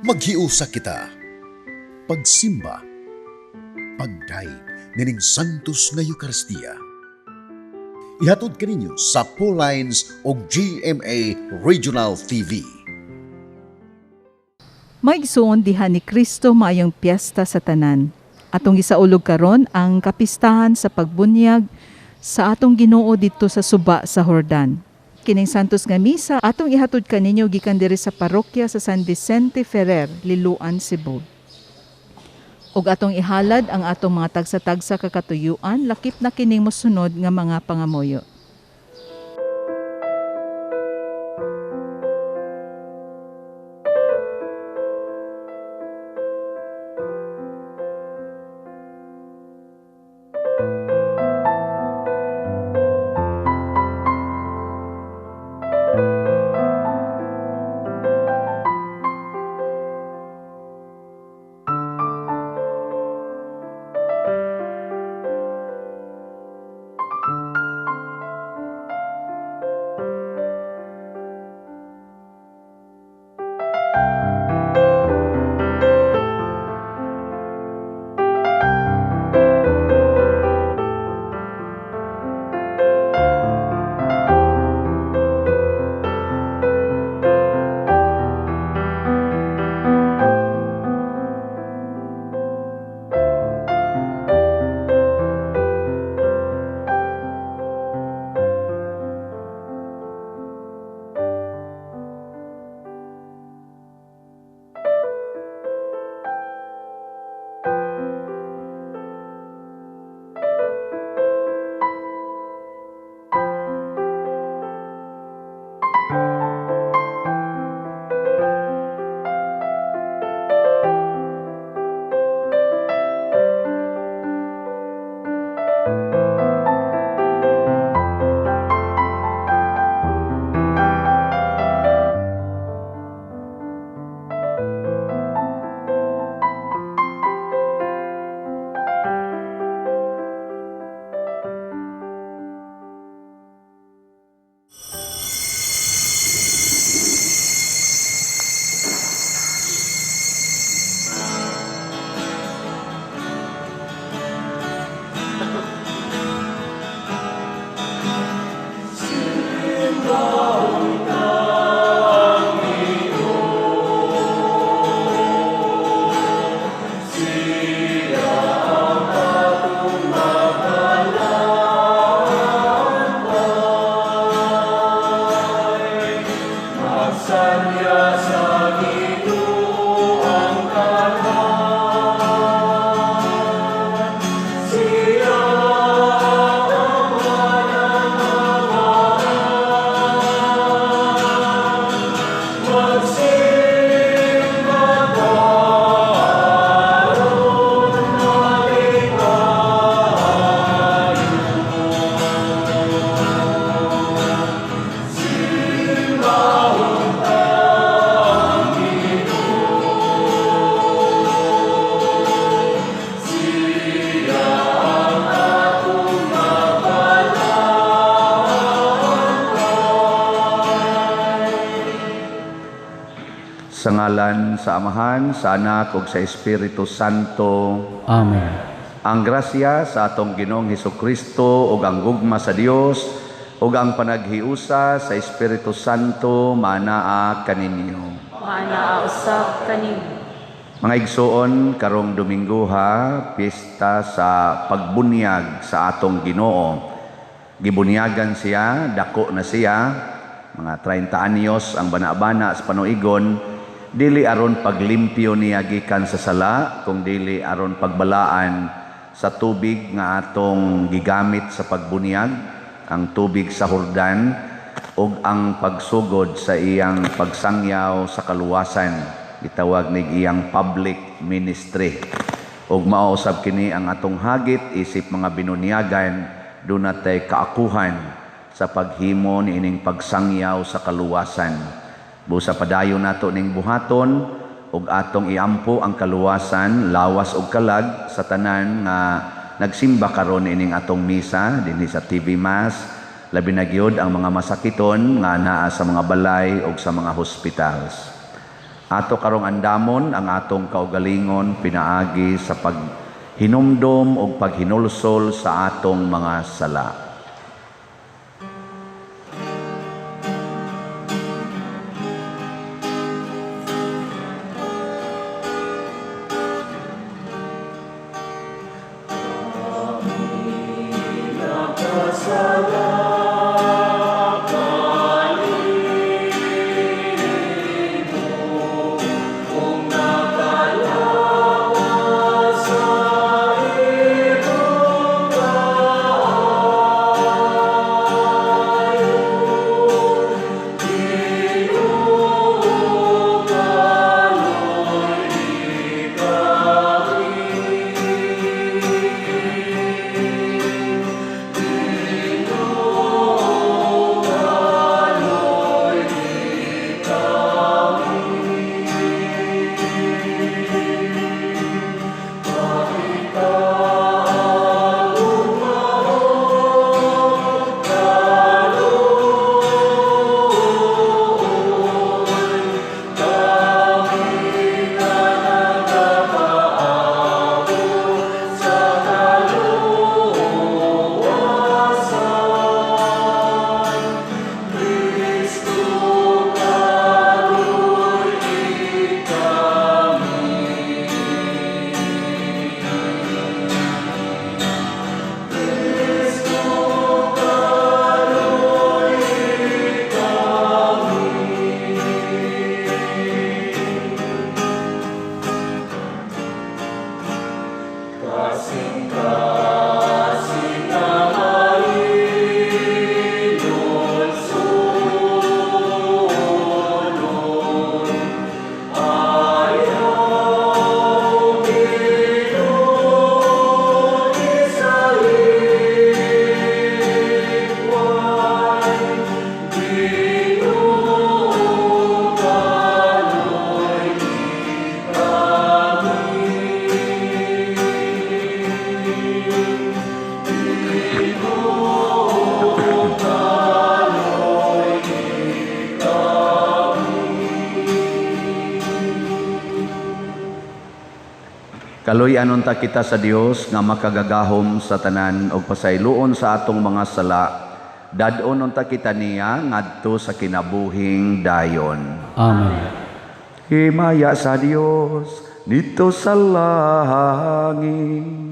Maghiusa kita. Pagsimba. Pagdayeg nining Santos nga Eukaristiya. Ihatod kaninyo sa Lines o GMA Regional TV. Maigsuon diha ni Kristo, maayong piyesta sa tanan. Atong gisaulog karon ang kapistahan sa pagbunyag sa atong Ginoo didto sa suba sa Hordan. Kining Santos nga Misa atong ihatod kaninyo gikan diri sa parokya sa San Vicente Ferrer, Liloan, Cebu. Ug atong ihalad ang atong mga tagsa-tagsa ka katuyuan, lakip na kining mosunod nga mga pangamuyo. Sa ngalan sa Amahan, sa Anak ug sa Espiritu Santo. Amen. Ang grasya sa atong Ginoong Hesukristo ug ang gugma sa Dios ug ang panaghiusa sa Espiritu Santo manaa kaninyo. Maanaa usab kaninyo. Mga igsoon, karong Domingo ha, piyesta sa pagbunyag sa atong Ginoo. Gibunyagan siya, dako na siya, mga 30 anyos ang bana-bana sa panuigon, dili aron paglimpyo niya gikan sa sala, kung dili aron pagbalaan sa tubig nga atong gigamit sa pagbunyag, ang tubig sa Hordan, ug ang pagsugod sa iyang pagsangyaw sa kaluwasan, gitawag nig iyang public ministry. Ug mao usab kini ang atong hagit isip mga binunyagan, dunatay kaakuhan sa paghimo niining pagsangyaw sa kaluwasan. Busa padayon nato ning buhaton ug atong iampo ang kaluwasan, lawas ug kalag sa tanan nga nagsimba karon ining atong misa dinhi sa TV Mass, labi na gyud ang mga masakiton nga naa sa mga balay ug sa mga hospitals. Ato karong andamon ang atong kaugalingon pinaagi sa paghinumdom ug paghinulsol sa atong mga sala. Kaluy-an unta kita sa Dios nga makagagahom sa tanan ug pasayloon sa atong mga sala. Dad-on unta kita niya ngadto sa kinabuhing dayon. Amen. Himaya sa Dios dito sa langit.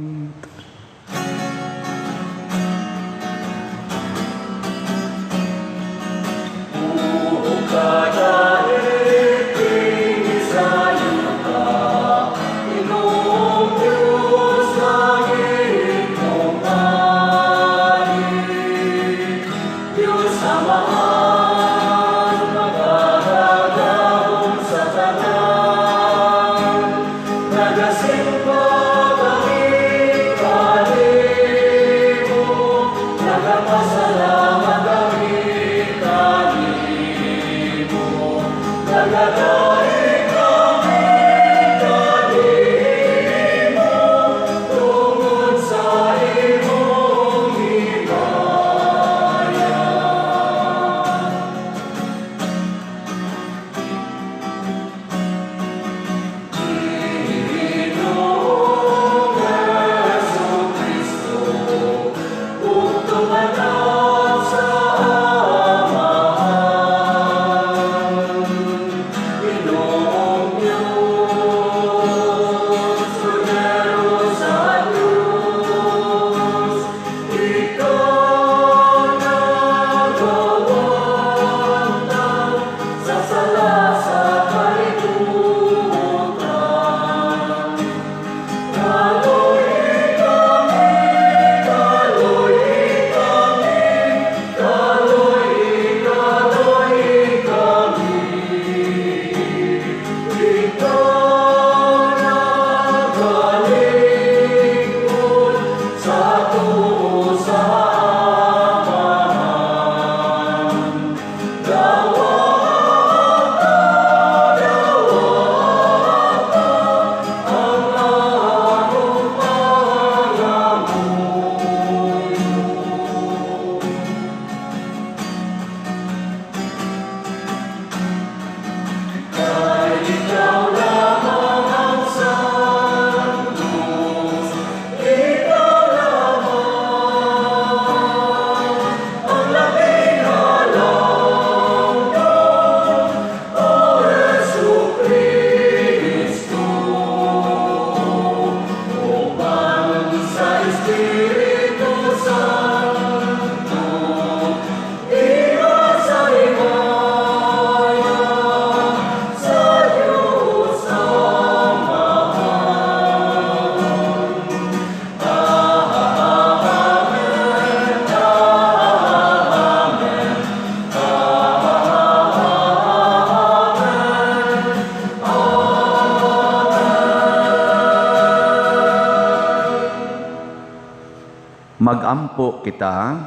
Magampo kita.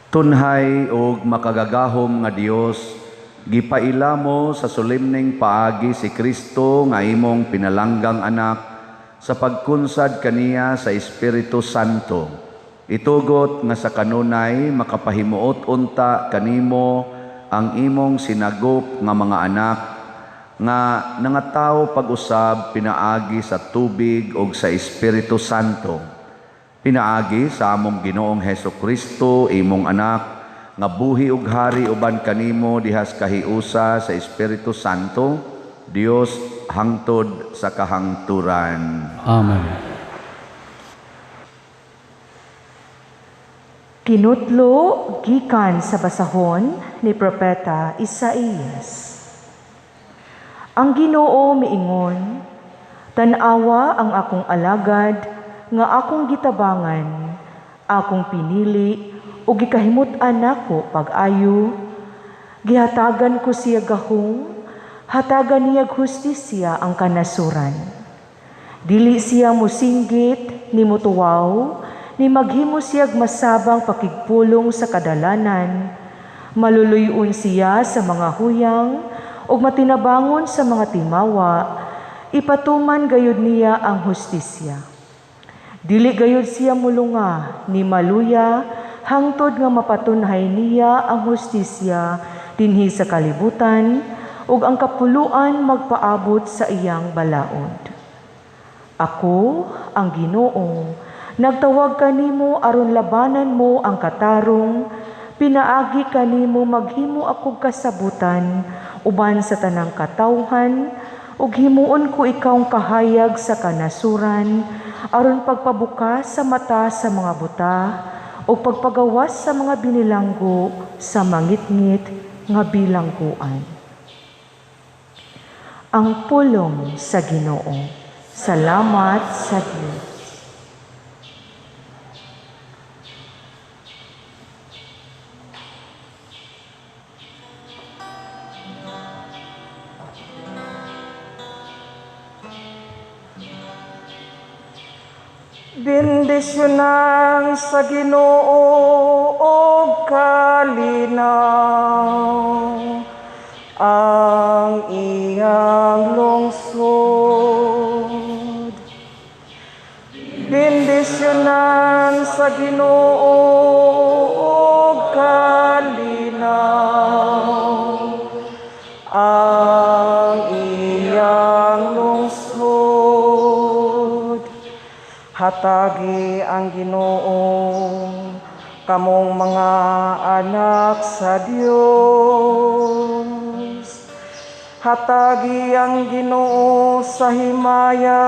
Tunhay og makagagahom nga Dios, gipaila mo sa solemneng paagi si Kristo nga imong pinalanggang anak sa pagkunsad kaniya sa Espiritu Santo. Itugot nga sa kanunay makapahimuot unta kanimo ang imong sinagop nga mga anak nga nangatawo pag-usab pinaagi sa tubig og sa Espiritu Santo. Pinaagi sa among Ginoong Hesus Kristo, imong anak, nga buhi ug hari uban kanimo dihas kahiusa sa Espiritu Santo, Dios hangtod sa kahangturan. Amen. Kinutlo gikan sa basahon ni Propeta Isaías. Ang Ginoo miingon, tan-awa ang akong alagad nga akong gitabangan, akong pinili ug gikahimut-an nako pag-ayo. Gihatagan ko siya gahom, hatagan niya hustisya ang kanasuran. Dili siya musinggit ni mutuwaw, ni maghimo siyag masabang pakigpulong sa kadalanan. Maluluyon siya sa mga huyang ug matinabangon sa mga timawa, ipatuman gayud niya ang hustisya. Dili gayud siya mulunga ni maluya hangtod nga mapatunhay niya ang hustisya dinhi sa kalibutan ug ang kapuluan magpaabot sa iyang balaod. Ako, ang Ginoo, nagtawag kanimo aron labanan mo ang katarong, pinaagi kanimo maghimo akog kasabutan uban sa tanang katawhan, ug himuon ko ikaw kahayag sa kanasuran aron pagpabukas sa mata sa mga buta ug pagpagawas sa mga binilanggo sa mangitngit nga bilangguan. Ang pulong sa Ginoo. Salamat sa Dios. Bendisyonan sa Ginoo og kalinaw ang iyang lungsod. Bendisyonan sa Ginoo og kalinaw ang iyang lungsod. Hatagi ang Ginoo kamong mga anak sa Dios. Hatagi ang Ginoo sa himaya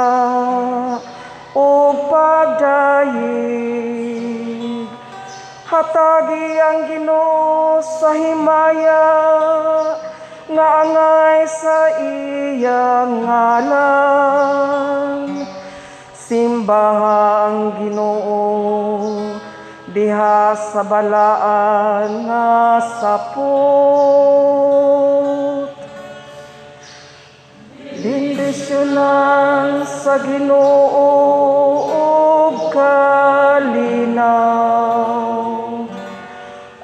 ug pagdayeg. Hatagi ang Ginoo sa himaya nga angay sa iyang ngalan. Simbaha ang Ginoo diha sa balaan nga sapot. Bendisyonan sa Ginoo og kalinaw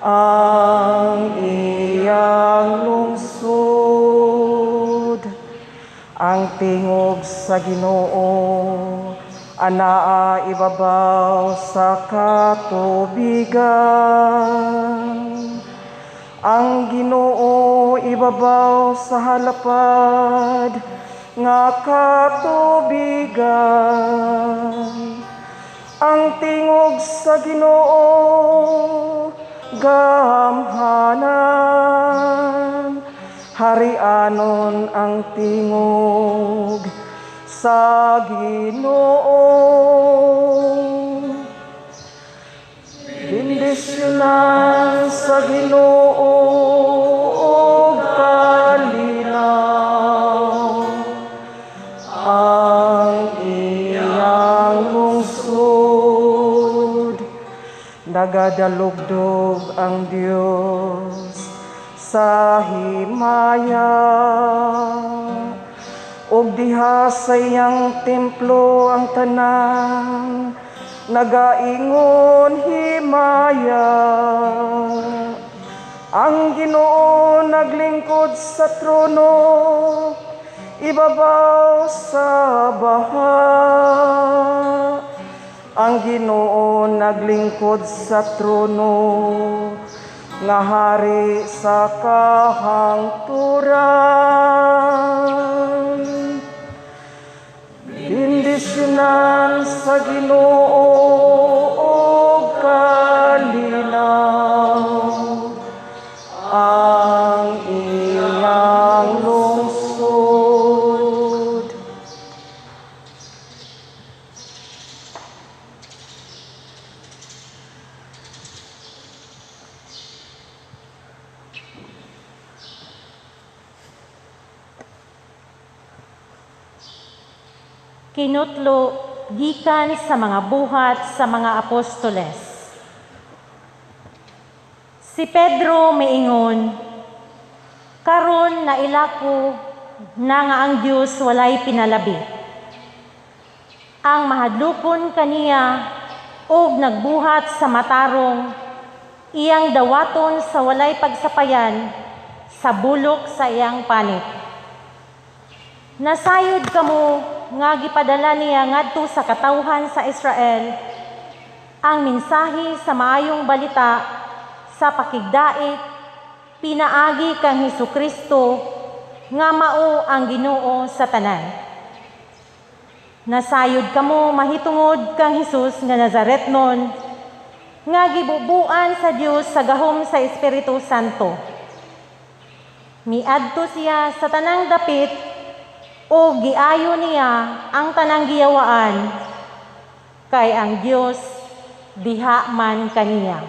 ang iyang lungsod. Ang tingog sa Ginoo anaa ibabaw sa katubigan. Ang Ginoo ibabaw sa halapad nga katubigan. Ang tingog sa Ginoo gamhanan, harianon ang tingog sa Ginoo. Bendisyonan sa Ginoo og kalinaw ang iyang lungsod. Nagadalugdog ang Dios sa himaya, ug diha sa iyang templo ang tanan nagaingon himaya. Ang Ginoo naglingkod sa trono, ibabaw sa baha. Ang Ginoo naglingkod sa trono, nga hari sa kahangturan. Bendisyonan sa Ginoo og kalinaw ang iyang lungsod. Kinutlo gikan sa mga buhat sa mga apostoles. Si Pedro miingon, karon naila ko na nga ang Dios walay pinalabi. Ang mahadlokon kaniya og nagbuhat sa matarong, iyang dawaton sa walay pagsapayan sa bulok sa iyang panit. Nasayod kamo nga gipadala niya ngadto sa katawhan sa Israel ang mensahe sa maayong balita sa pakigdait pinaagi kang Hesukristo nga mao ang Ginoo sa tanan. Nasayod kamo mahitungod kang Hesus nga Nazaretnon nga gibubuan sa Dios sa gahom sa Espiritu Santo. Miadto siya sa tanang dapit o giayo niya ang tanang giyawaan, kay ang Dios diha man kaniya.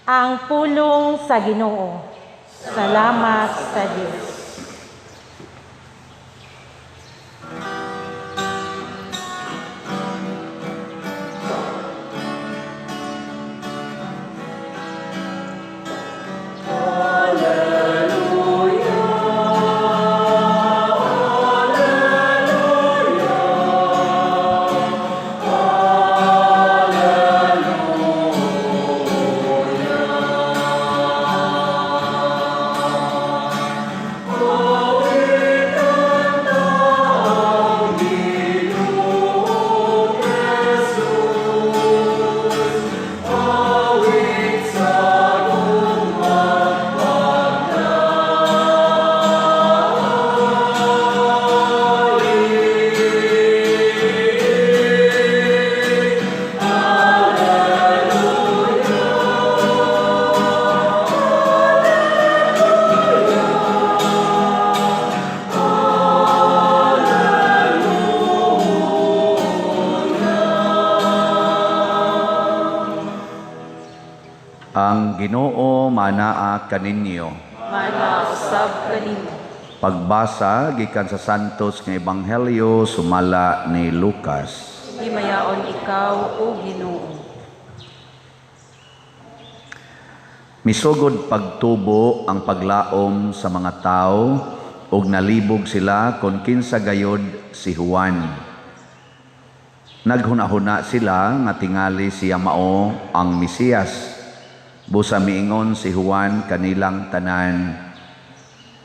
Ang pulong sa Ginoo. Salamat sa Dios. Ang Ginoo manaa kaninyo. Manausab kanimo. Pagbasa gikan sa Santos nga Ebanghelyo sumala ni Lucas. Himayaon ikaw o Ginoo. Misugod pagtubo ang paglaom sa mga tao ug nalibog sila kon kinsa gayod si Juan. Naghuna-huna sila nga tingali siya mao ang Mesiyas. Busa miingon si Juan kanilang tanan,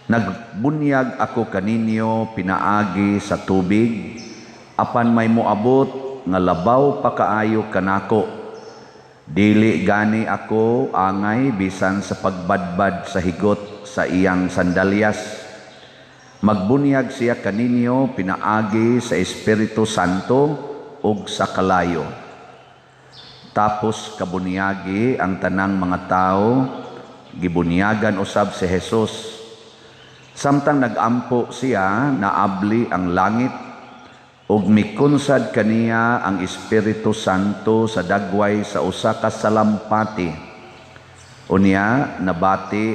nagbunyag ako kaninyo pinaagi sa tubig, apan may moabot nga labaw pa kaayo kanako. Dili gani ako angay bisan sa pagbadbad sa higot sa iyang sandalyas. Magbunyag siya kaninyo pinaagi sa Espiritu Santo ug sa kalayo. Tapos kabunyagi ang tanang mga tao, gibunyagan usab si Jesus. Samtang nagampo siya, naabli ang langit ug mikunsad kaniya ang Espiritu Santo sa dagway sa usa ka salampati. Unya nabati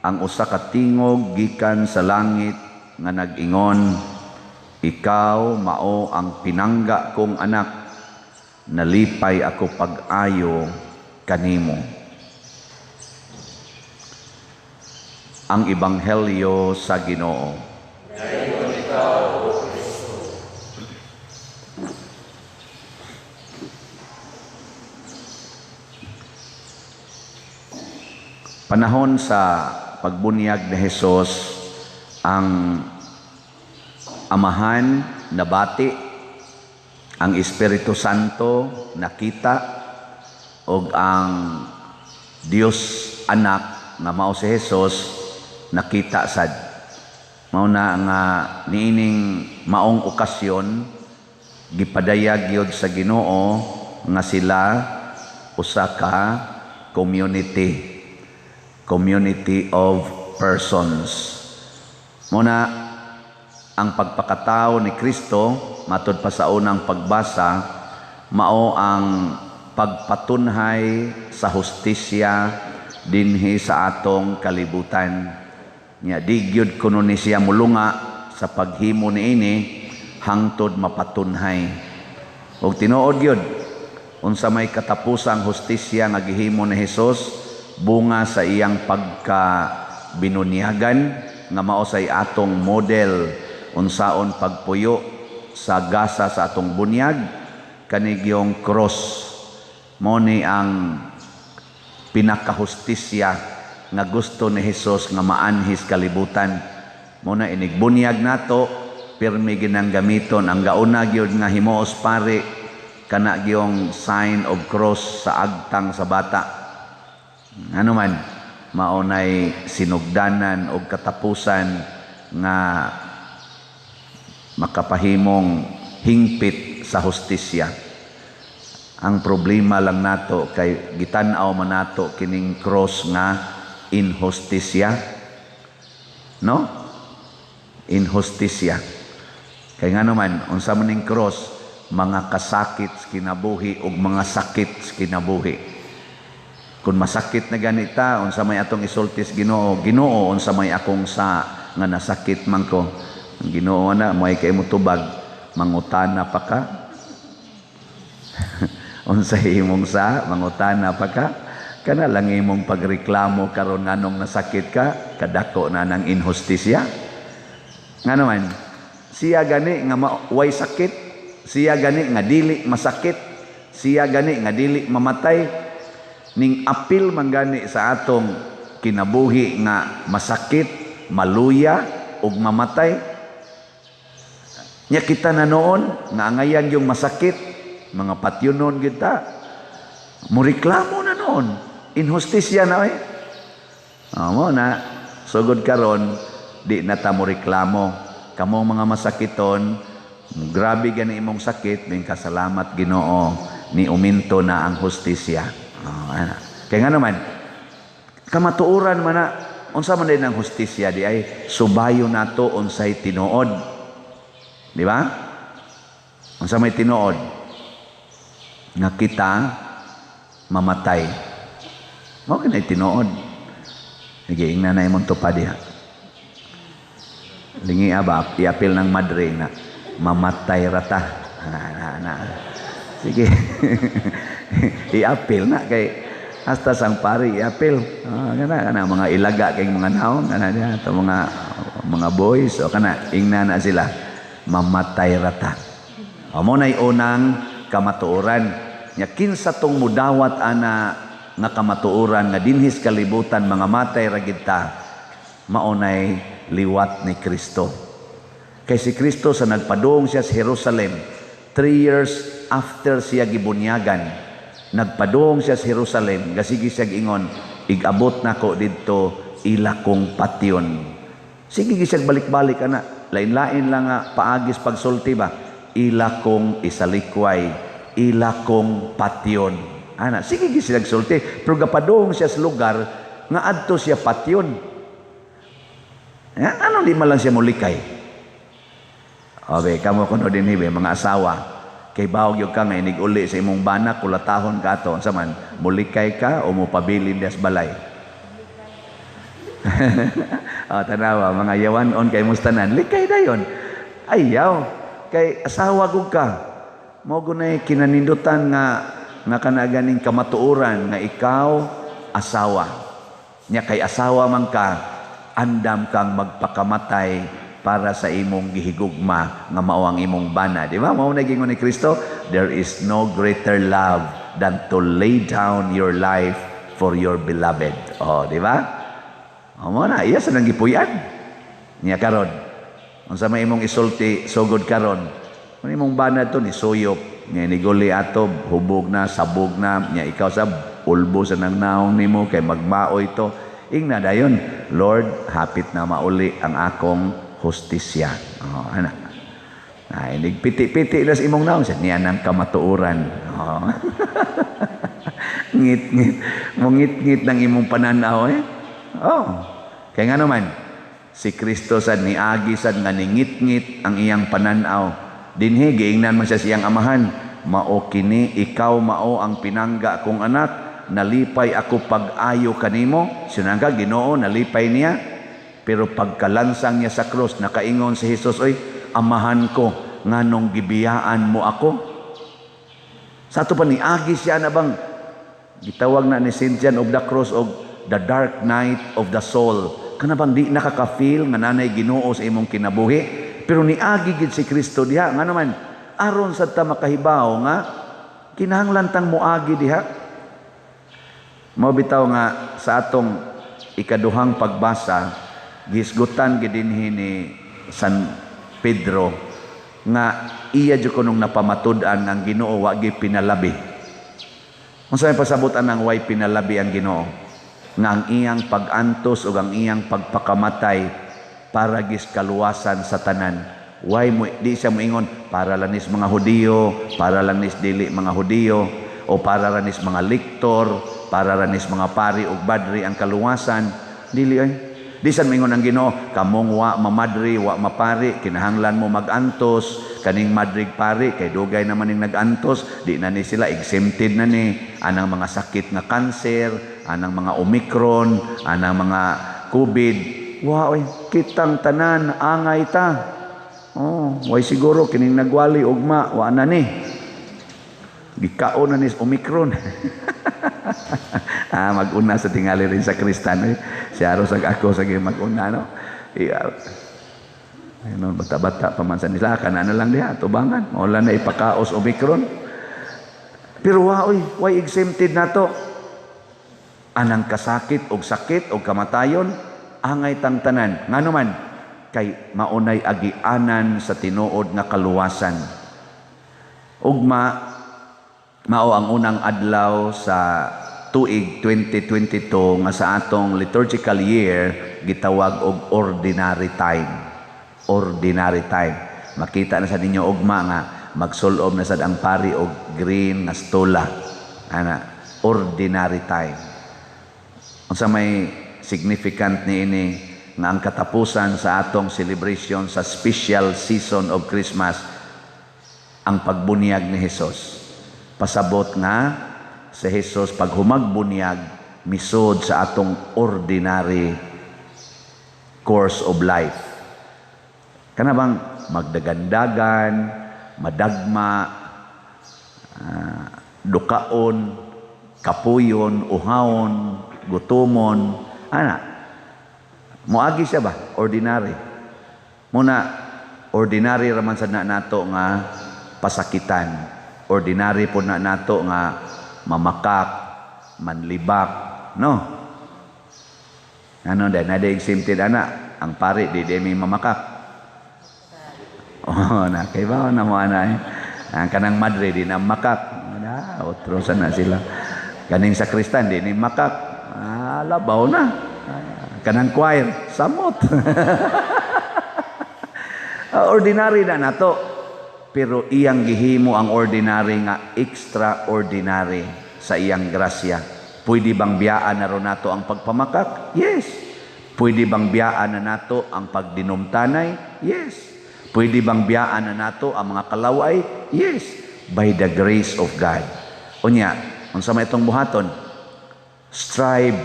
ang usa ka tingog gikan sa langit nga nag-ingon, ikaw mao ang pinangga kong anak, nalipay ako pag-ayo kanimo. Ang Ebanghelyo sa Ginoo. Panahon sa pagbunyag ni Hesus, ang Amahan nabati, ang Espiritu Santo nakita, ug ang Dios Anak nga mao si Hesus nakita sad. Mao na nga niining maong okasyon, gipadayag gyud sa Ginoo nga sila usa ka community, community of persons. Mao na ang pagpakatao ni Kristo, matud pa sa unang pagbasa, mao ang pagpatunhay sa hustisya dinhi sa atong kalibutan. Nya di gyud kuno ni siya mulunga sa paghimo niini hangtod mapatunhay. Og tinuod gyud, unsa may katapusang hustisya nga gihimo ni Hesus bunga sa iyang pagka binunyagan nga mao say atong model unsaon pagpuyo sa gasa sa atong bunyag, kanigyong cross mo ni ang pinakahustisya nga gusto ni Hesus nga maanhis kalibutan. Mo na inigbunyag nato, pirmi ginang gamiton ang gauna gyud nga himuos pare, kana gyong sign of cross sa agtang sa bata. Ano man, mao nay sinugdanan og katapusan nga makapahimong hingpit sa hustisya. Ang problema lang nato kay gitan-aw man nato kining cross nga inhustisya. No? Inhustisya. Kay ngano man, unsa man ning cross, mga kasakit sa kinabuhi ug mga sakit sa kinabuhi. Kung masakit na ganita, unsa may atong isulti sa Ginoo? Ginoo, unsa may akong sa nga nasakit man ko? Ang Ginoo na may kay mo tubag, mangutana pa ka. Unsa imong sa, mangutana pa ka? Kana lang imong pagreklamo karon nganong nasakit ka, kadako na ng inhustisya. Ngano man, siya gani nga way sakit, siya gani nga dili masakit, siya gani nga dili mamatay, ning apil man gani sa atong kinabuhi nga masakit, maluya ug mamatay. Nya kita na noon nga angayan yung masakit, mga patyunon kita, mureklamo na noon, inhustisya na eh. Mo na sugod karon di na ta moreklamo. Kamo mga masakiton, grabe gani imong sakit, may kasalamat Ginoo ni uminto na ang hustisya. Oh, ana. Kaya nga naman, kamatuoran man na, unsa man din ang hustisya di ay subayo nato unsay tinuod. Di ba? Unsa may tinuod? Nga kita mamatay. Mao kinay tinuod. Sige, ingna na imong tupad diha. Lingi ba, iapil ng madre na mamatay rata. Na, na, na. Sige. Iapil na kay hasta sang pari iapil. Kana kana mga ilaga kay mga naong kana diha to mga boys o kana ingna na sila mamatay rata. O mo nay unang kamatuoran. Nya kinsa tong mudawat ana nga kamatuoran nga dinhis kalibutan mga matay ra gid ta, mao nay liwat ni Kristo. Kay si Kristo sa nagpadung siya sa Jerusalem 3 years after siya gibunyagan, nagpadung siya sa Jerusalem, gasigi siya ingon, igabot nako didto ila kong patyon. Sige siya balik-balik ana, lain-lain lang nga paagis pagsulti ba, ila kong isalikway, ila kong patyon. Ana, sige siya sulti, pero gapadung siya sa lugar nga adto siya patyon. Ano di man lang siya mulikay? Obe, kamo kuno din hibe, mga asawa. Kay bawog yung ka nga inig-uli sa imong bana, kulatahon ka ato. Unsa man, mulikay ka o mupabilin des balay? O, tanawa, mga yawan-on kay mustanan, likay dayon. Ayaw, kay asawa gud ka. Mao gunay kinanindutan nga kanaganing kamatuoran nga ikaw asawa. Nya kay asawa man ka, andam kang magpakamatay para sa imong gihigugma nga mao ang imong bana. Di ba? Mao na gingon ni Kristo, there is no greater love than to lay down your life for your beloved. Oh, di ba? O mo na, iya sa nang gipuy-an. Niya karon. Unsa may imong isulti sugod karon? Ano imong bana to ni suyop, nya niguli ato, hubog na, sabog na, nya ikaw sab ulbo sa nang naong nimo kay magmaoy to. Ingna dayon, "Lord, hapit na mauli ang akong hustisya." Oh, ana. Ay, nigpiti-piti na sa imong naong sa niya ng kamatuoran. Oh. Ngit-ngit. Mungit-ngit ng imong pananaw eh. Oh. Kaya nga naman, si Kristo sad niagi sad nga ningit-ngit ang iyang pananaw. Dinhi giingnan man siya siyang Amahan, "Mao kini, ikaw mao ang pinangga kong anak, nalipay ako pag-ayo kanimo." Sinangka Ginoo nalipay niya. Pero pagkalansang niya sa krus, nakaingon si Jesus, "Oy, Amahan ko, nganong gibiyaan mo ako?" Sa ato pa niagi siya na bang gitawag na ni Saint John of the Cross og the dark night of the soul. Kana bang di nakaka-feel nga nanay Ginoo sa imong kinabuhi? Pero niagi gid si Kristo diha. Nga naman, aron sad ta makahibaw nga kinahanglan tang moagi diha. Mao bitaw nga sa atong ikaduhang pagbasa, gisgutan gid dinhi ni San Pedro nga iya jud kunong napamatud-an ang Ginoo wa gi pinalabi. Unsa may pasabot anang way pinalabi ang Ginoo? Nga ang iyang pag-antos ug ang iyang pagpakamatay para gis kaluwasan sa tanan. Way mo di siya moingon para lang nis mga Hudiyo, para lang nis dili mga Hudiyo, o para ra nis mga liktor, para ra nis mga pari ug badri ang kaluwasan. Dili ay. Di san moingon ang Ginoo, "Kamong wa mamadri, wa mapari, kinahanglan mo magantos, kaning madrig pari kay dugay naman ning nagantos, di na ni sila exempted na ni anang mga sakit nga cancer, anang mga Omicron, anang mga COVID." Wa oy, kitang tanan angay ta. Oh, way siguro kining nagwali ugma wa na ni. Gikaon na ni Omicron. Ah, mag-una sa tingali rin sa Kristan. Eh. Si Aros ag ako sa mag-una, no? Iya. Ayun, bata-bata pa man sa nila, kana na lang diha, tubangan. Wala na ipakaos Omicron. Pero wa oy, way exempted na to. Anang kasakit og sakit og kamatayon, angay tang tanan. Ngano man, kay maunay agianan sa tinuod nga kaluwasan. Ugma, mao ang unang adlaw sa tuig 2022 nga sa atong liturgical year gitawag og ordinary time. Ordinary time. Makita na sa ninyo ugma nga magsulob na sad ang pari og green nga stola. Ana, ordinary time. Unsa may significant niini nga ang katapusan sa atong celebration sa special season of Christmas ang pagbunyag ni Jesus. Pasabot nga sa Jesus pag humagbunyaag misod sa atong ordinary course of life. Kana bang magdagandagan, madagma, dukaon, kapuyon, uhawon, gutumon, ana. Moagi siya ba? Ordinary. Muna, ordinary raman sa na nato nga pasakitan. Ordinary po na nato nga mamakak, manlibak, no? Ano dahil na exempted ana, ang pari di di may mamakak. Oh, na kay ba na mo ana eh. Ang kanang madre di na makak. Na, otro sa na sila. Kaning sakristan di ni makak. Ah, labaw na. Ah, kanang choir, samot. Ah, ordinary na nato. Pero iyang gihimo ang ordinary nga extraordinary sa iyang grasya. Pwede bang biyaan na ron nato ang pagpamakak? Yes. Pwede bang biyaan na nato ang pagdinumtanay? Yes. Pwede bang biyaan na nato ang mga kalaway? Yes. By the grace of God. Unya, unsa may itong buhaton? Strive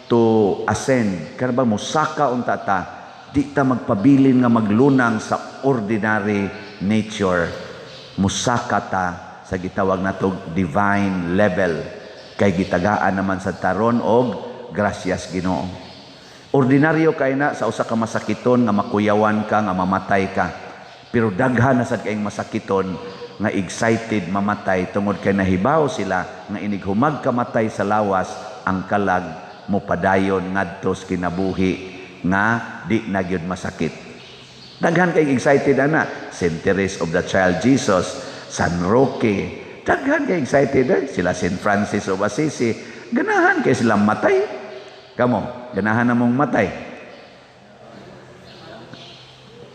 to ascend. Kana ba musaka unta ta, di ta magpabilin nga maglunang sa ordinary nature. Musaka ta sa gitawag nato divine level. Kay gitagaan naman sa taron og grasyas Ginoo. Ordinaryo kay na sa usa ka masakiton nga makuyawan ka, nga mamatay ka. Pero daghan na sad kayong masakiton nga excited mamatay tungod kay nahibaw sila nga inig humag kamatay sa lawas, Ang kalag mopadayon ngadto sa kinabuhi nga di na gyud masakit. Daghan kay excited ana, Saint Therese of the Child Jesus, San Roque. Daghan kay excited eh. Sila Saint Francis of Assisi, ganahan kay sila matay. Kamo, ganahan na mong matay.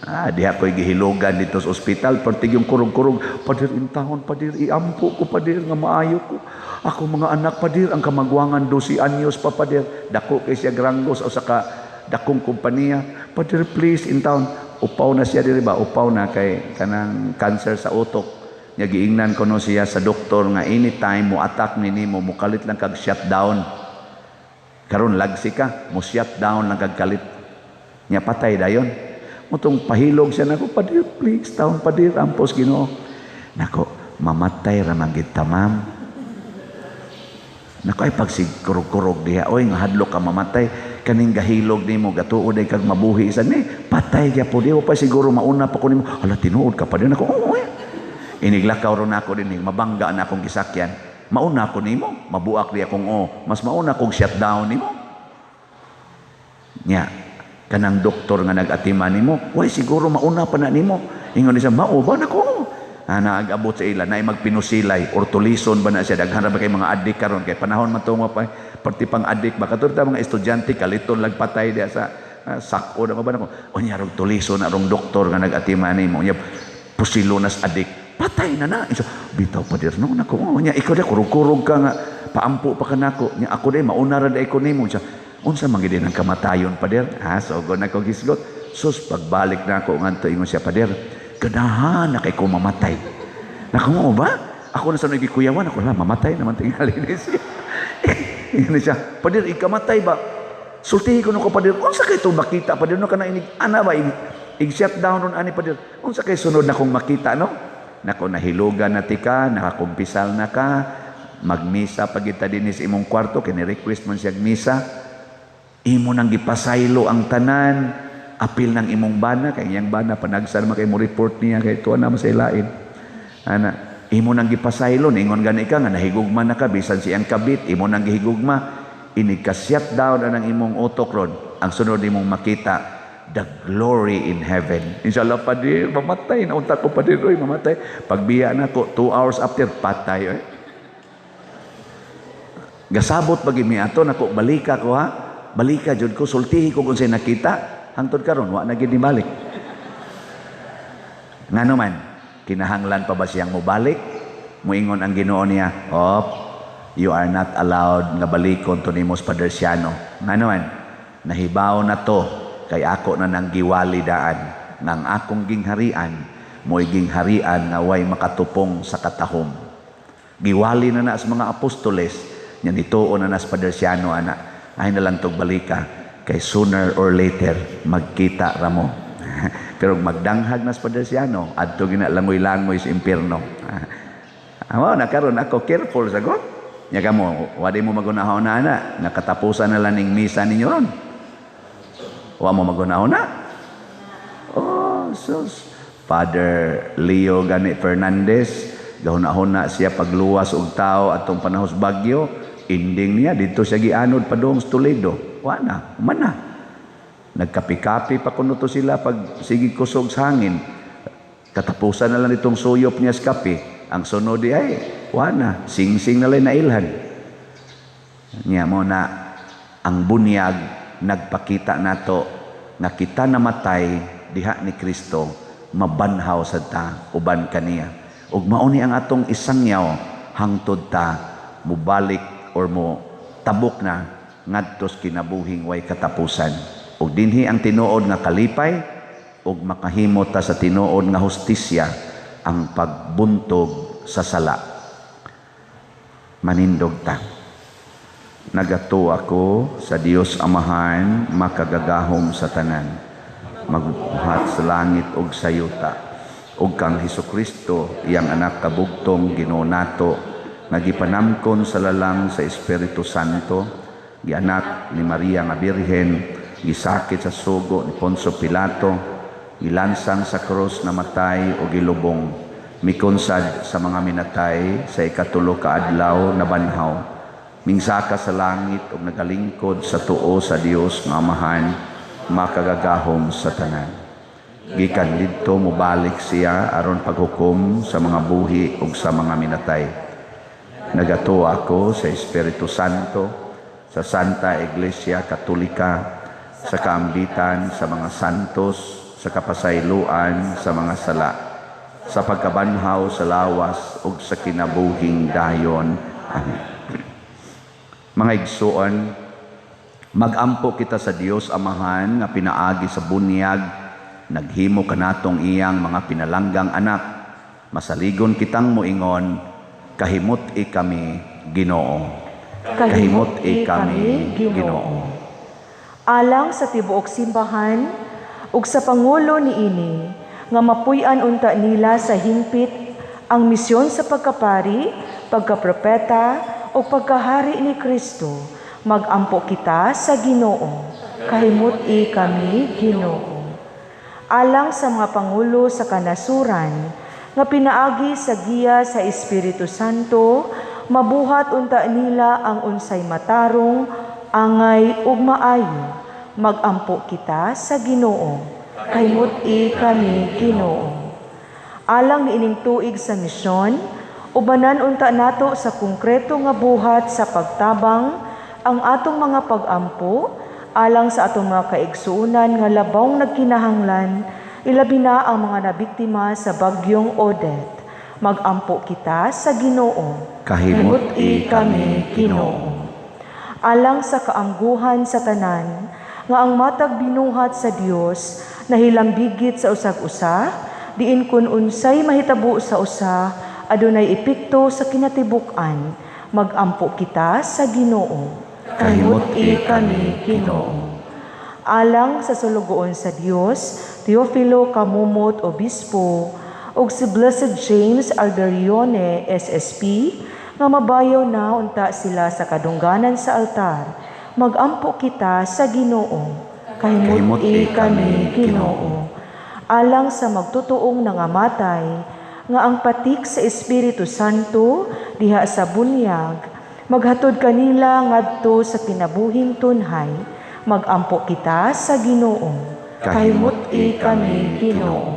Ah, diha ko'y gihilogan dito sa ospital, pertig yung kurog-kurog, "Pader, intahon, pader, iampo ko, pader, nga maayo ko. Ako mga anak, pader, ang kamagwangan 12 anyos pa, pader." Dako kay siya granggos o saka dakong kompanya. "Pader, please, intahon." Upaw na siya diri ba? Upaw na kay kanang cancer sa utok. Nya giingnan ko no siya sa doktor nga anytime mo attack ni nimo, mukalit lang kag shutdown. Karon lagsi ka, mo shutdown lang kag kalit. Nya patay dayon. Mutong pahilog siya nako, "Pader, please, taon, pader, ampos Ginoo." Nako, mamatay ra man gid ta, ma'am. Nako, ay pagsigkurog-kurog diha, oy, nga hadlok ka mamatay, kaning gahilog nimo gatuod ay kag mabuhi sa ni, patay gyapon di pa siguro mauna pa ko nimo. Hala, tinuod ka pa din ako. Oo, eh. Iniglakaw ron ako din, mabangga na akong gisakyan. Mauna ko nimo, mabuak di akong o, mas mauna kong shutdown nimo. Nya, kanang doktor nga nag-atiman nimo, way siguro mauna pa na nimo. Ingon siya, mao ba nako? Ah, naag-abot sa ila, naay magpinusilay or tulison ba na siya. Daghan ra ba kay mga adik karon kay panahon man tungo pa parti pang adik ba kato ta mga estudyante kaliton lagpatay diya sa sako na ba nako. Unya rog tulison na rong doktor nga nag-atiman nimo. Unya pusilo nas adik, patay na na. Iso, bitaw pa dir no nako. Unya ikaw dia kurog-kurog ka nga paampo pa ka nako. Nya ako day mauna ra day ko nimo. Siya, unsa man gid ang kamatayon, pader? Ha, so na ko gisgot. Sus, pagbalik na ako ngadto, ingon siya, "Pader, ganahan na kay ko mamatay." Nako, mo ba? Ako na sa nagikuyawan, ako lang, mamatay naman tingali ni siya. Ingon siya, "Pader, ikamatay ba? Sultihi ko no ko, pader, unsa kay itong makita, pader, no ka na inig, ana ba, ig shutdown ron ani, pader, unsa kay sunod na kong makita, no?" Nako, nahilugan na tika, nakakumpisal na ka, magmisa pagita din sa imong kwarto, kini request man siya misa, imo nang gipasaylo ang tanan, apil ng imong bana, kay iyang bana, panagsan man kay mo report niya, kay tuwa na sa ilain. Ana, imo nang gipasaylo, ningon gani ka nga nahigugma na ka, bisan siyang kabit, imo nang gihigugma, inig ka shutdown anang imong utok ron, ang sunod imong makita, the glory in heaven. Inshallah, padir, mamatay na unta ko, padir, oy, mamatay. Pagbiya na ko, 2 hours after, patay, oy. Gasabot pag mi ato nako, balika ko ha. Balika jud ko, sultihi ko kung unsay nakita, hangtod karon wa na gid balik. Ngano man, kinahanglan pa ba siyang mobalik? Muingon ang Ginoo niya, "Op, you are not allowed nga balikon to nimo sa Pader Siano." Ngano man, nahibaw na to kay ako na nang giwali daan nang akong gingharian mo'y gingharian nga way makatupong sa katahom. Giwali na na sa mga apostoles, nya nituo na na sa Pader Siano ana. Ay na lang tog balika kay sooner or later magkita ra mo. Pero magdanghag na sa Pader Siano, adto gina langoy-langoy sa impierno. Amo na karon ako careful sa God. Nya kamo, wadi mo magunahon na ana, nakatapusan na lang ning misa ninyo ron. Wa mo magunahon na. Oh, sus. Father Leo gani Fernandez, gahuna-huna siya pagluwas og tao atong panahon sa bagyo, ending niya dito siya gianod padung sa Toledo. Wa na, man na. Nagkapi-kapi pa kuno to sila pag sige kusog sa hangin. Katapusan na lang itong suyop niya sa kape. Ang sunod di ay, wa na, sing-sing na lang nailhan. Niya mo na ang bunyag nagpakita nato nga kita namatay diha ni Kristo, mabanhaw sad ta uban kaniya. Ug mao ni ang atong isangyaw hangtod ta mubalik or mo tabok na ngadtos kinabuhing way katapusan. Ug dinhi ang tinuod nga kalipay ug makahimo ta sa tinuod nga hustisya, ang pagbuntog sa sala. Manindog ta. Nagatuo ako sa Dios Amahan, makagagahom sa tanan, magbuhat sa langit ug sa yuta, ug kang Hesukristo, iyang anak kabugtong, Ginoo nato, nga gipanamkon sa lalang sa Espiritu Santo, gianak ni Maria nga Birhen, gisakit sa sugo ni Poncio Pilato, gilansang sa krus, namatay o gilubong, mikonsad sa mga minatay, sa ikatulo ka adlaw nabanhaw, Mingsaka sa langit ug nagalingkod sa tuo sa Dios nga Amahan, makagagahom sa tanan. Gikan didto mobalik siya aron paghukom sa mga buhi ug sa mga minatay. Nagatuo ako sa Espiritu Santo, sa Santa Iglesia Katolika, sa kaambitan sa mga santos, sa kapasayloan sa mga sala, sa pagkabanhaw sa lawas ug sa kinabuhing dayon. Amen. Mga igsuon, magampo kita sa Dios Amahan nga pinaagi sa bunyag naghimo kanatong iyang mga pinalanggang anak. Masaligon kitang moingon, kahimut-i kami, Ginoo. Kahimut-i kami, Ginoo. Alang sa tibuok simbahan ug sa pangulo niini nga mapuy-an unta nila sa hingpit ang misyon sa pagkapari, pagkapropeta ug pagkahari ni Kristo, magampo kita sa Ginoo. Kahimut-i kami, Ginoo. Alang sa mga pangulo sa kanasuran nga pinaagi sa giya sa Espiritu Santo, mabuhat unta nila ang unsay matarong, angay ug maayo. Magampo kita sa Ginoo. Kahimut-i kami, Ginoo. Alang niining tuig sa misyon, ubanan unta nato sa konkreto nga buhat sa pagtabang ang atong mga pag-ampo alang sa atong mga kaigsuonan nga labawng nagkinahanglan, ilabi na ang mga nabiktima sa bagyong Odette. Magampo kita sa Ginoo. Kahimut-i kami, Ginoo. Alang sa kaamguhan sa tanan nga ang matag binuhat sa Dios nahilambigit sa usag-usa, diin kun unsay mahitabo sa usa adunay epekto sa kinatibuk-an. Magampo kita sa Ginoo. Kahimut-i kami, Ginoo. Alang sa sulugoon sa Dios, Teofilo Camomot Obispo ug si Blessed James Alberione SSP nga mabayaw na unta sila sa kadungganan sa altar. Magampo kita sa Ginoo. Kahimut-i kami, Ginoo. Alang sa magtutuong nangamatay nga ang patik sa Espiritu Santo diha sa bunyag maghatod kanila ngadto sa kinabuhing tunhay. Magampo kita sa Ginoo. Kahimut-i kami, Ginoo.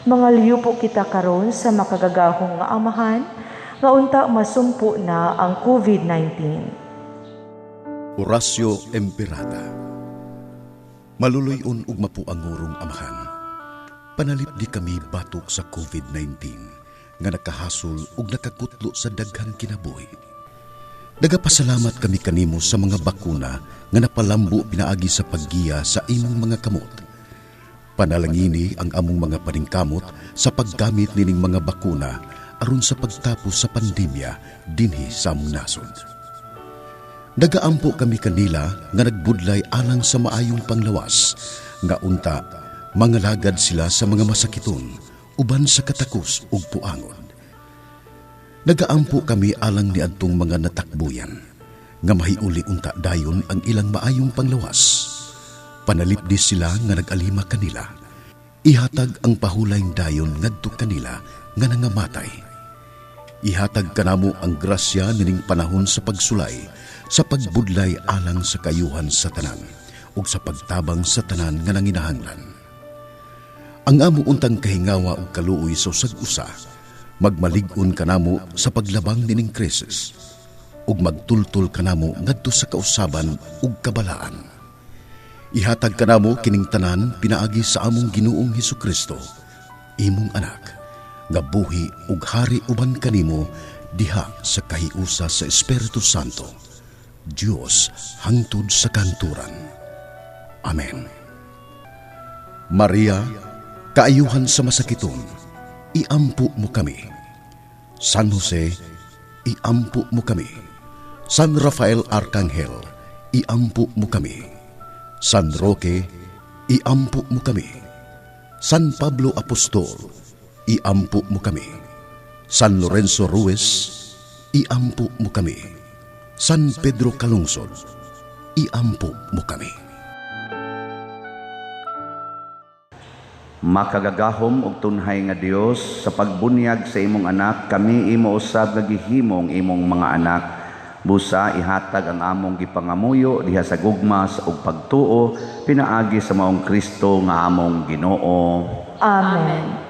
Mga liyupo kita karon sa makagagahong nga Amahan nga unta masumpo na ang COVID-19. Horacio Emperada. Maluloy-on ug mapuangurong Amahan, panalipdi kami batok sa COVID-19 nga nakahasol ug nakakutlo sa daghang kinabuhi. Nagapasalamat kami kanimo sa mga bakuna nga napalambo pinaagi sa paggiya sa imong mga kamot. Panalangini ang among mga paningkamot sa paggamit nining mga bakuna aron sa pagtapos sa pandemya dinhi sa among nasod. Nagaampo kami kanila nga nagbudlay alang sa maayong panglawas, nga unta mangalagad sila sa mga masakiton uban sa katakos ug puangon. Nagaampo kami alang niadtong mga natakbuyan, nga mahiuli unta dayon ang ilang maayong panglawas. Panalipdi sila nga nag-alima kanila. Ihatag ang pahulayng dayon ngadto kanila nga nangamatay. Ihatag kanamo ang grasya nining panahon sa pagsulay, sa pagbudlay alang sa kayuhan sa tanan, ug sa pagtabang sa tanan nga nanginahanglan. Ang amo untang kahingawa ug kaluoy sa usag-usa, magmalig-on kanamo sa paglabang nining krisis, ug magtultol kanamo ngadto sa kausaban ug kabalaan. Ihatag kanamo kining tanan pinaagi sa among Ginoong Hesukristo, imong anak, nga buhi ug hari uban kanimo diha sa kahiusa sa Espiritu Santo, Dios hangtod sa kanturan. Amen. Maria, kaayuhan sa masakiton, iampo mo kami. San Jose, iampo mo kami. San Rafael Arcangel, iampo mo kami. San Roque, iampo mo kami. San Pablo Apostol, iampo mo kami. San Lorenzo Ruiz, iampo mo kami. San Pedro Calungsod, iampo mo kami. Makagagahom og tunhay nga Dios, sa pagbunyag sa imong anak, kami imo usab nga gihimong imong mga anak. Busa ihatag ang among gipangamuyo diha sa gugma ug pagtuo pinaagi sa maong Kristo nga among Ginoo. Amen.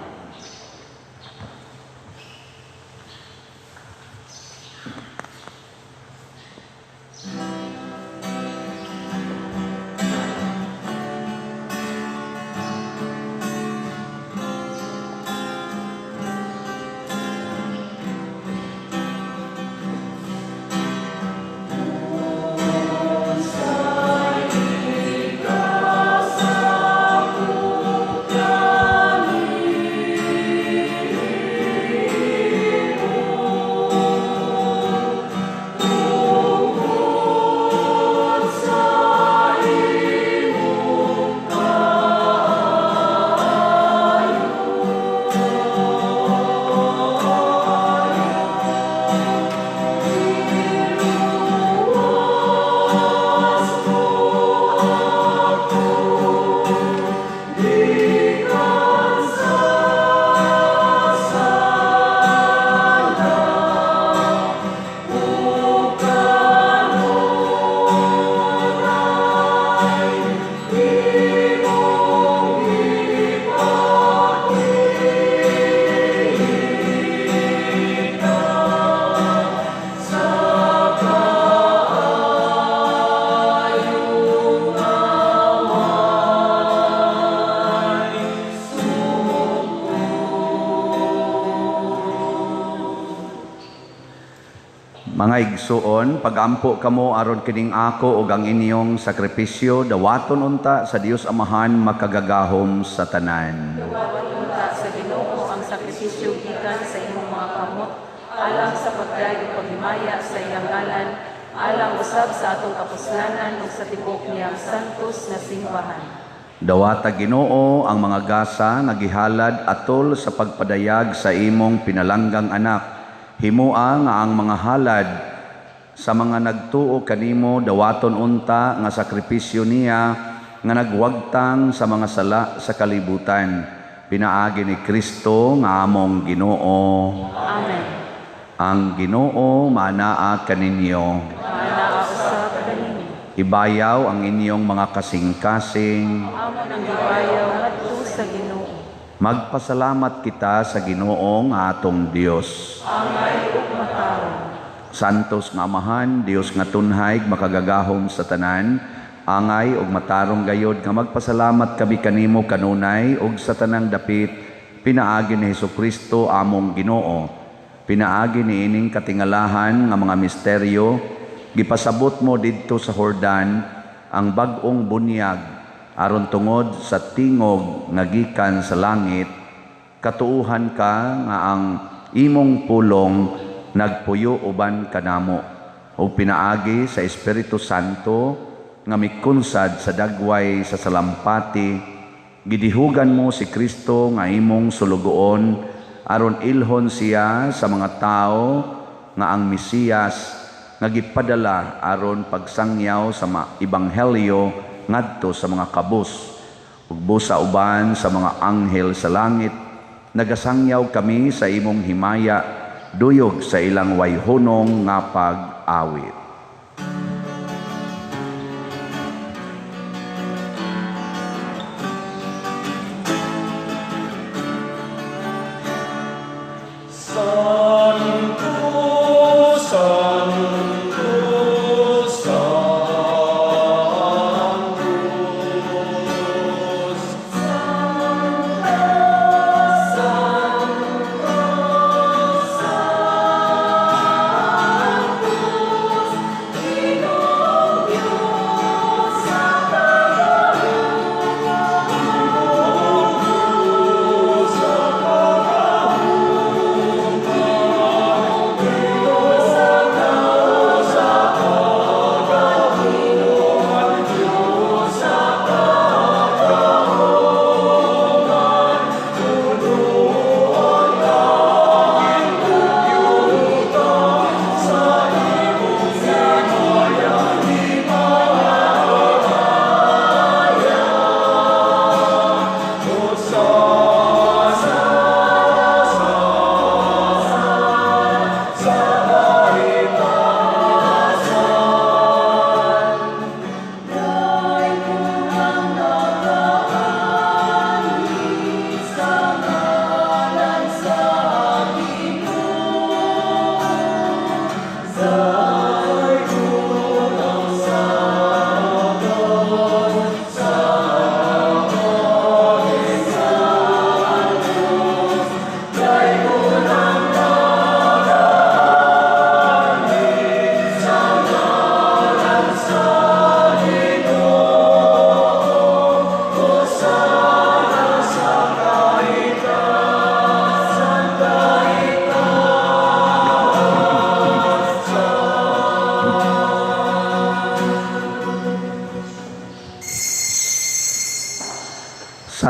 Mga igsuon, pagampo kamo aron kining ako ug ang inyong sakripisyo dawaton unta sa Dios Amahan makagagahom sa tanan. Dawaton unta sa Ginoo ang sakripisyo gikan sa imong mga kamot alang sa pagdayeg ug paghimaya sa iyang ngalan, alang usab sa atong kapuslanan ug sa tibuok niyang santos nga simbahan. Dawata Ginoo ang mga gasa nga gihalad atol sa pagpadayag sa imong pinalanggang anak. Himua nga ang mga halad sa mga nagtuo kanimo dawaton unta nga sakripisyo niya nga nagwagtang sa mga sala sa kalibutan. Pinaagi ni Kristo nga among Ginoo. Amen. Ang Ginoo manaa kaninyo. Manaa usab kaninyo. Ibayaw ang inyong mga kasing-kasing. Amon ang gibayaw ngadto sa Ginoo. Magpasalamat kita sa Ginoo nga atong Dios. Angay ug matarong. Santos nga Amahan, Dios nga tunhay, makagagahom sa tanan, angay ug matarong gayod nga magpasalamat kami kanimo kanunay ug sa tanang dapit pinaagi ni Hesukristo among Ginoo. Pinaagi niining katingalahan nga mga misteryo, gipasabot mo didto sa Jordan ang bag-ong bunyag aron tungod sa tingog nga gikan sa langit, katuuhan ka nga ang imong pulong nagpuyo uban kanamo o pinaagi sa Espiritu Santo nga mikunsad sa dagway sa salampati, gidihugan mo si Kristo nga imong sulugoon aron ilhon siya sa mga tao nga ang Mesiyas nga gipadala aron pagsangyaw sa ebanghelyo ngadto sa mga kabus ug busa uban sa mga anghel sa langit. Nagasangyaw kami sa imong himaya duyog sa ilang wayhunong nga pag-awit. Santo, Santo, Santo. Santo, Santo,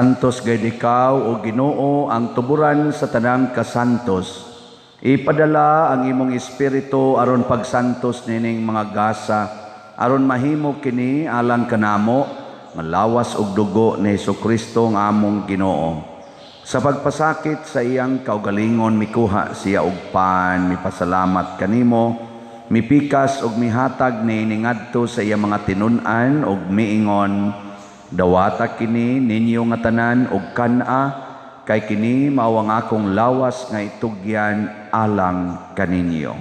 Santos gayud ikaw, o Ginoo, ang tuburan sa tanang kasantos. Ipadala ang imong espiritu aron pagsantos nining mga gasa, aron mahimo kini alang kanamo nga lawas ug dugo ni Hesukristo nga among Ginoo. Sa pagpasakit sa iyang kaugalingon mikuha siya og pan, mipasalamat kanimo, mipikas ug mihatag niini ngadto sa iyang mga tinun-an ug miingon, dawata kini ninyo nga tanan og kan-a, kay kini mao ang akong lawas nga itugyan alang kaninyo.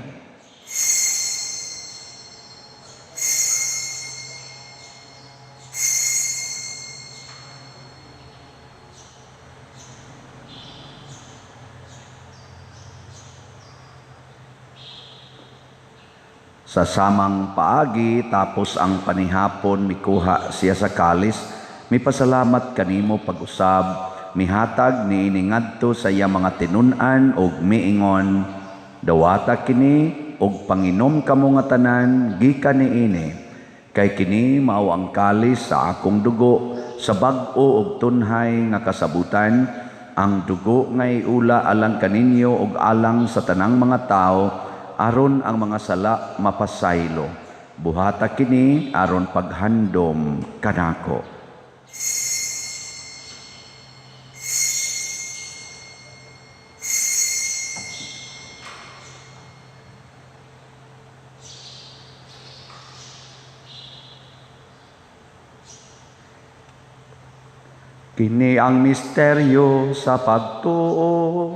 Sa samang paagi tapos ang panihapon mikuha siya sa kalis, mipasalamat kanimo pag-usab, mihatag niini ngadto sa iyang mga tinun-an ug miingon, dawata kini ug panginom kamo nga tanan gikan niini, kay kini mao ang kalis sa akong dugo sa bag-o ug tunhay nga kasabutan, ang dugo nga iula alang kaninyo ug alang sa tanang mga tawo, aron ang mga sala mapasaylo. Buhata kini aron paghandom kanako. Kini ang misteryo sa pagtuo.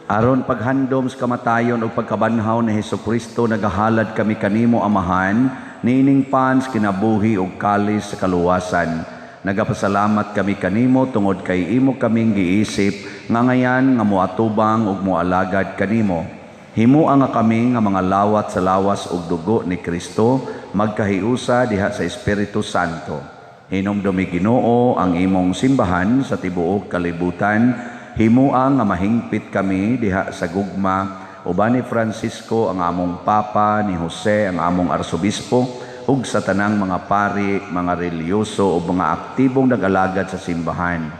Aron paghandom sa kamatayon ug pagkabanhaw ni Hesukristo, nagahalad kami kanimo, Amahan, niining pan sa kinabuhi ug kalis sa kaluwasan. Nagapasalamat kami kanimo tungod kay imo kaming giisip nga ngayan nga moatubang ug moalagad kanimo. Himoa nga kami nga mga lawat sa lawas ug dugo ni Kristo, magkahiusa diha sa Espiritu Santo. Hinumdumi Ginoo ang imong simbahan sa tibuok kalibutan. Himoa nga mahingpit kami diha sa gugma uban ni Francisco ang among Papa, ni Jose ang among Arsobispo, ug sa tanang mga pari, mga relihiyoso ug mga aktibong nag-alagad sa simbahan.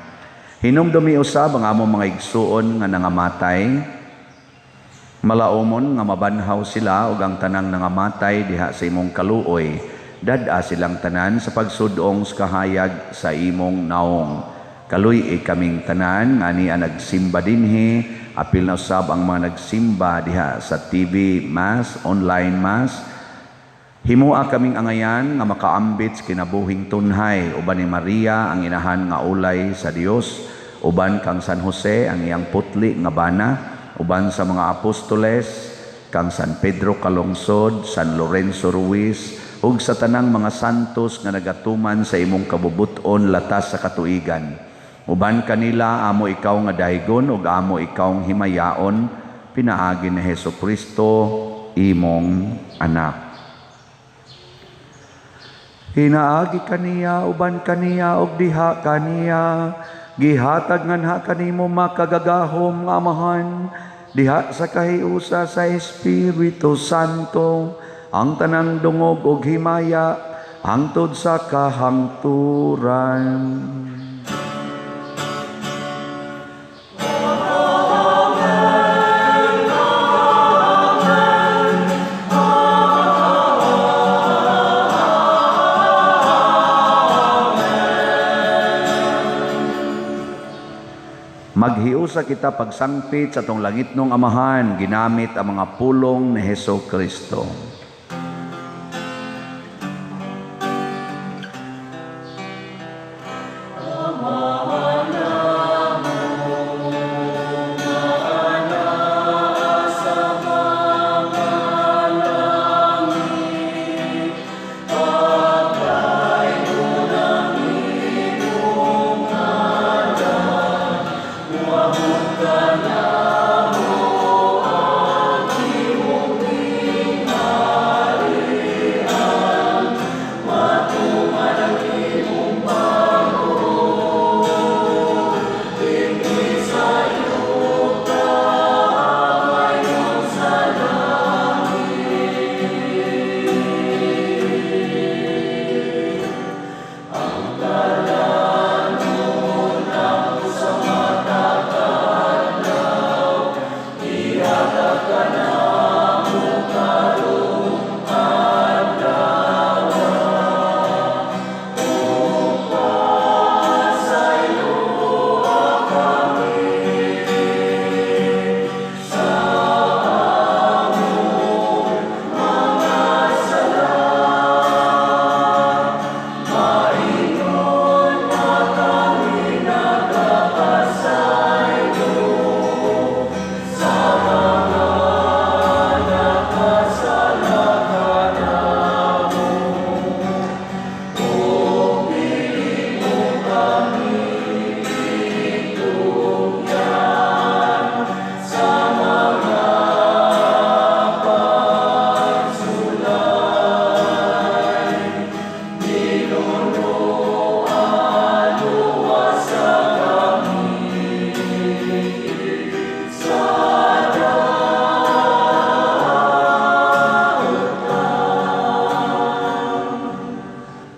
Hinumdumi usab ang among mga igsuon nga nangamatay, malaumon nga mabanhaw sila ug ang tanang nangamatay diha sa imong kaluoy. Dad-a silang tanan sa pagsudong sa kahayag sa imong naong. Kaluy-i kaming tanan nga niya nagsimba dinhi, apil na usab ang mga nagsimba diha sa TV Mass, online Mass. Himoa kaming angayan nga makaambit sa kinabuhing tunhay uban ni Maria ang inahan nga ulay sa Dios, uban kang San Jose ang iyang putli nga bana, uban sa mga apostoles kang San Pedro Calungsod, San Lorenzo Ruiz, ug sa tanang mga santos nga nagatuman sa imong kabubut-on latas sa katuigan. Uban kanila amo ikaw nga daygon ug amo ikaw himayaon, pinaagi ni Hesukristo imong anak. Hinaagi kaniya, uban kaniya ug diha kaniya, gihatag nganha kanimo makagagahom nga Amahan, diha sa kahiusa sa Espiritu Santo, ang tanang dungog ug himaya hangtod sa kahangturan. Maghiusa kita pagsangpit sa atong langitnong Amahan, ginamit ang mga pulong ni Hesukristo.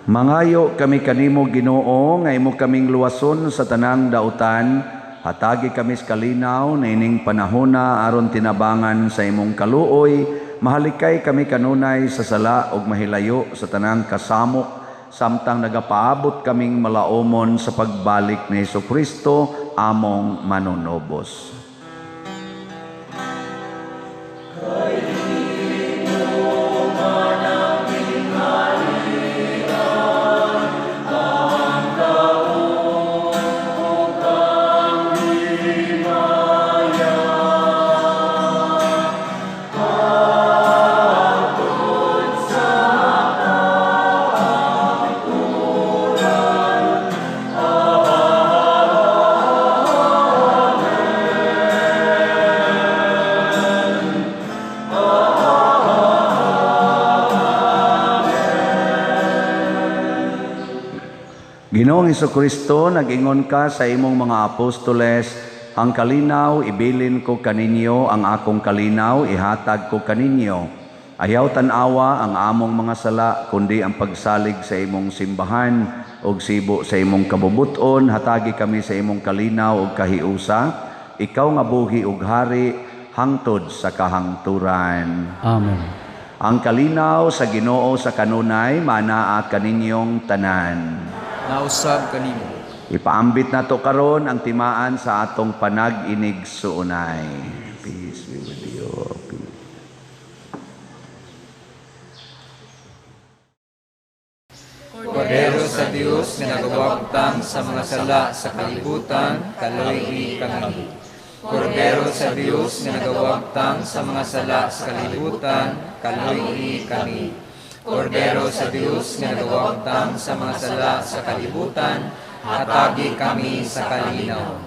Mangayo kami kanimo, Ginoo, nga imo kaming luwason sa tanang dautan. Hatagi kami sa kalinaw na ining panahona aron tinabangan sa imong kaluoy. Mahalikay kami kanunay sa sala ug mahilayo sa tanang kasamok, samtang nagapaabot kaming malaomon sa pagbalik ni Hesukristo among manunobos. Ginoong Hesukristo, nag-ingon ka sa imong mga apostoles, ang kalinaw ibilin ko kaninyo, ang akong kalinaw ihatag ko kaninyo. Ayaw tan-awa ang among mga sala, kundi ang pagsalig sa imong simbahan ug sibo sa imong kabubuton. Hatagi kami sa imong kalinaw ug kahiusa. Ikaw nga buhi ug hari hangtod sa kahangturan. Amen. Ang kalinaw sa Ginoo sa kanunay manaa kaninyong tanan. Nausab kanimo. Ipaambit nato karon ang timaan sa atong panag-inig suunay. Peace be with you. Peace. Kordero sa Dios nga nagawagtang sa mga sala sa kalibutan, kaloy kami. Kordero sa Dios nga nagawagtang sa mga sala sa kalibutan, kaloy kami. Kordero sa Dios nga nagawagtang sa mga sala sa kalibutan, hatagi kami sa kalinaw.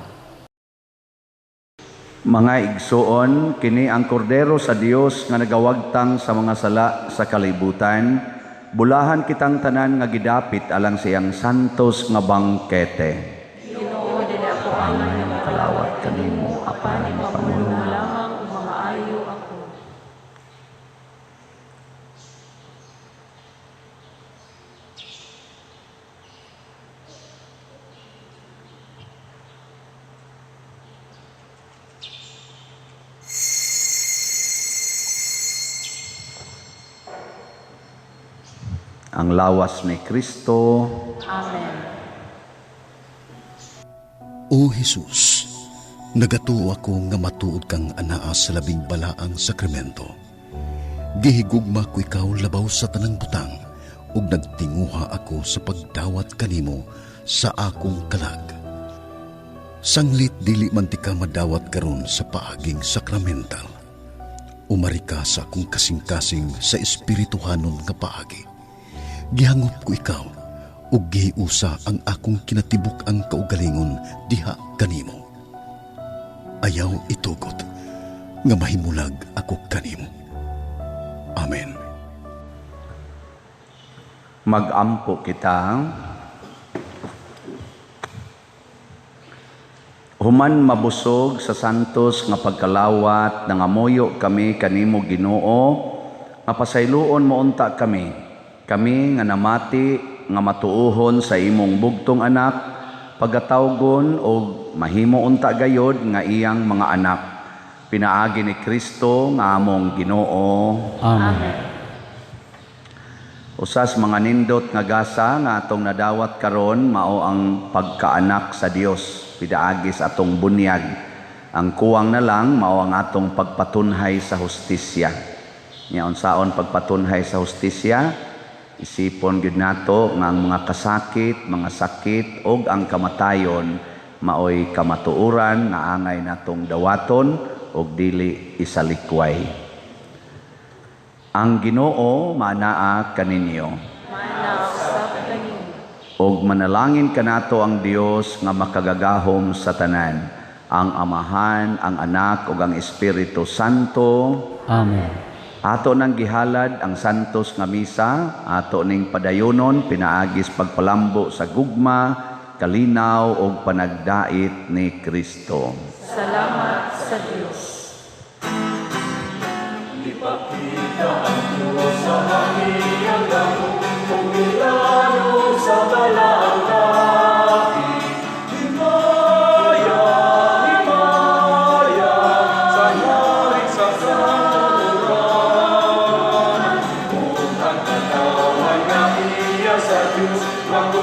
Mga igsuon, kini ang kordero sa Dios nga nagawagtang sa mga sala sa kalibutan. Bulahan kitang tanan nga gidapit alang siyang santos nga bangkete. Ginoo, dili ako angay nga Kalawat kanimo, apan ipamulong mo lamang ug mamaayo ako. Ang lawas ni Kristo. Amen. O Jesus, nagatuo ako nga matuod kang anaa sa labing balaang sakramento. Gihigugma ko ikaw labaw sa tanang butang, ug nagtinguha ako sa pagdawat kanimo sa akong kalag. Sanglit dili man ti ka madawat karon sa paaging sakramental. Umari ka sa akong kasing-kasing sa espirituhanon nga paagi. Gihangop ko ikaw, ug gihiusa ang akong kinatibuk-ang kaugalingon diha kanimo. Ayaw itugot nga mahimulag ako kanimo. Amen. Magampo kita. Human mabusog sa santos nga pagkalawat, nangamuyo kami kanimo Ginoo, nga pasayloon mo unta kami. Kami nga namati nga matuohon sa imong bugtong anak, pagatawgon og mahimo unta gayod nga iyang mga anak. Pinaagi ni Kristo nga among Ginoo. Amen. Usas mga nindot nga gasa nga atong nadawat karon mao ang pagkaanak sa Dios pidaagi sa atong bunyag. Ang kuwang na lang mao ang atong pagpatunhay sa hustisya. Nya unsaon pagpatunhay sa hustisya? Isipon gyud nato nga ang mga kasakit, mga sakit ug ang kamatayon maoy kamatuoran nga angay natong dawaton ug dili isalikway. Ang Ginoo manaa kaninyo. Manausap kanimo. Og manalangin kanato ang Dios nga makagagahom sa tanan, ang Amahan, ang Anak ug ang Espiritu Santo. Amen. Ato nang gihalad ang santos nga misa, ato ning padayonon pinaagis pagpalambo sa gugma, kalinaw ug panagdait ni Kristo. Salamat sa Dios. Ipakita ang Diyos sa iyang damo, kung milano. Mabuhay.